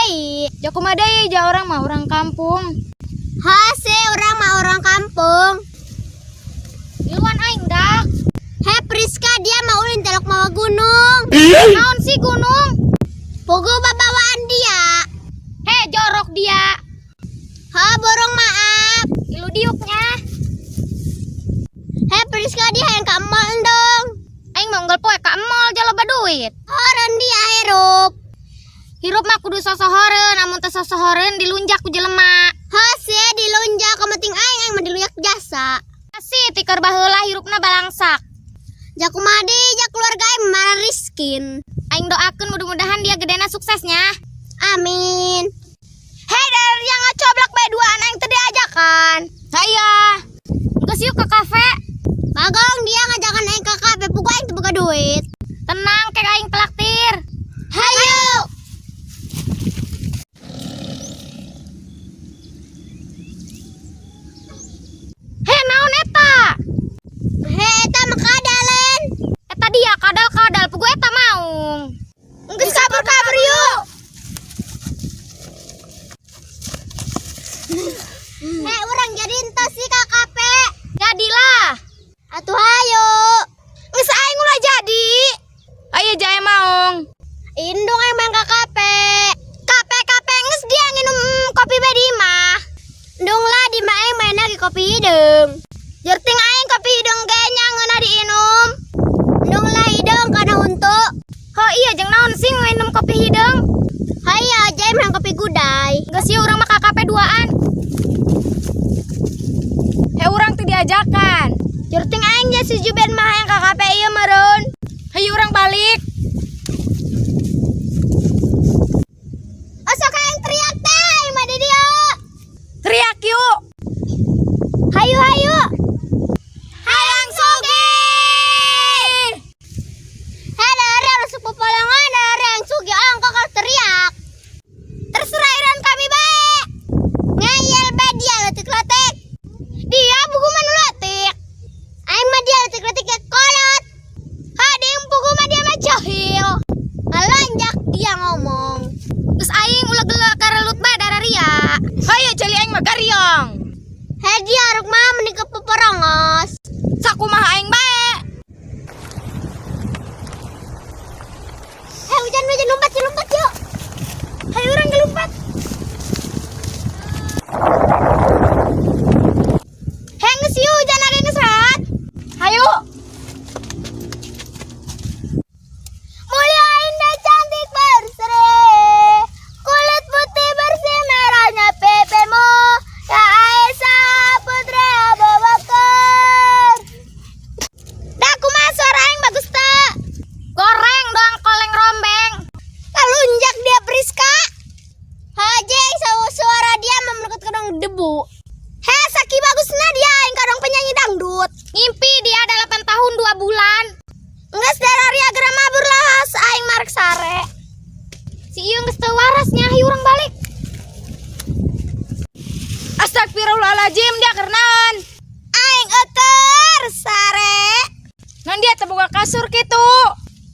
deui. Ja kumaha deui, ja urang mah orang kampung. Hese urang mah orang kampung. Iluan aing dak. He Priska, dia mau ulin telok mawa gunung. Naon sih gunung? Puguh babawaan dia. He jorok dia. Ha borong maaf. Ilu diuknya. He Priska, dia yang ka mall dong. Aing mah unggal poe ka mall ja loba duit. Horeun dia hirup. Hirup mah kudu sosohoreun, amun teu sosohoreun dilunjak ku jelema. Hese dilunjak, kemeting aing aing mah dilunjak jasa. Asih tikar baheula hirupna balangsak. Ja kumaha deui, ja keluarga aing mah miskin. Aing doakeun mudah-mudahan dia gedena suksesnya. Amin. Hei, dari yang ngacoblak bae duaan aing teu diajakan. Haya. Geus yuk ke kafe. Bagong dia ngajakan aing ke kafe, puguh aing teu boga duit. Tenang, kek aing traktir. Hayu. He naon eta? He eta mah kadalen. Eta dia kadal-kadal puguh eta maung. Geus kabur-kabur yuk. He urang jadi entos sih ka kafe. Jadilah. Atuh hayu. Geus aing ulah jadi. Ayo jae maung. Indung aing main ka kafe. Kafe kafe geus dia nginum kopi bae di imah. Indung lah di imah aing main lagi kopi hideung. Jerting aing kopi hideung ge nya ngeunah diinum. Indung lah hideung kana huntu. Ho iya jeung naon sih nginum kopi hideung? Hayu jae main kopi gudai. Geus yeuh urang mah ka kafe duaan. He urang teu diajakan. Jerting aing ja si Juben mah hayang ka kafe ieu meureun. Hayu urang balik. Osok aing teriak teh aing mah di dieu. Teriak yuk. Hayu hayu. Hayang sugih. He dari harus popolongan dari yang sugih ongkok harus teriak. Terserah iran kami bae. Ngeyel bae dia letik-letik. Dia buku mah nu letik. Aing mah dia letik-letik ya kolot. Ha deung buku mah dia mah jahil. Ngalonjak dia ngomong. Geus aing ulah geuleuh karelut bae dararia. Hayu ceuli aing mah gariong. He dia aruk mah mending ke peporongos. Sakumaha aing bae. He hujan hujan lompat yuk lompat yuk. Hayu urang ge lompat. He geus yeuh hujan age geus raat. Hayu. Mulia indah cantik berseri, kulit putih bersih merahnya pipimu, ya Aisyah putri Abu Bakar. Dah kumaha suara aing bagus teu? Goreng doang koleng rombeng. Kalunjak dia Priska. Hajeng suara dia memerkut kedong debu. He saki bagusna dia aing kadang penyanyi dangdut. Ngimpi dia 8 tahun 2 bulan. Geus dararia geura mabur lah aing marek sare. Si ieu geus teu warasnya, hayu urang balik. Astagfirullahaladzim, dia keur naon? Aing euteur sare. Naon dia teu boga kasur kitu?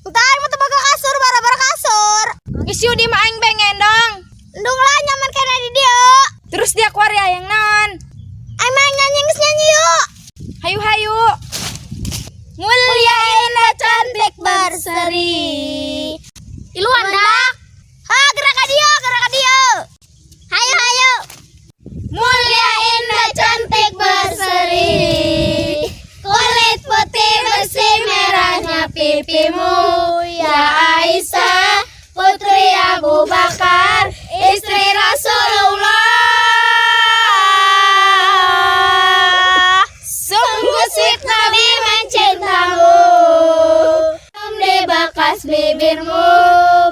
Entar aing mah teu boga kasur, bara-bara kasur. Geus yeuh di mah aing bae ngendong. Endung lah nyaman kena di dieu. Terus dia kuari hayang naon? Aing mah nyanyi geus nyanyi yuk. Hayu hayu. Mulia indah cantik berseri. Iluan dak. Ha gerak ka dieu, gerak ka dieu. Hayu hayu. Mulia indah cantik berseri. Kulit putih bersih merahnya pipimu, ya Aisyah putri Abu Bakar, istri Rasulullah. Sungguh sweet Nabi mencintamu, di bekas bibirmu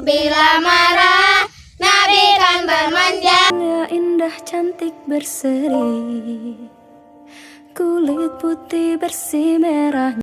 bila marah Nabi kan bermanja. Mulia indah cantik berseri, kulit putih bersih merah.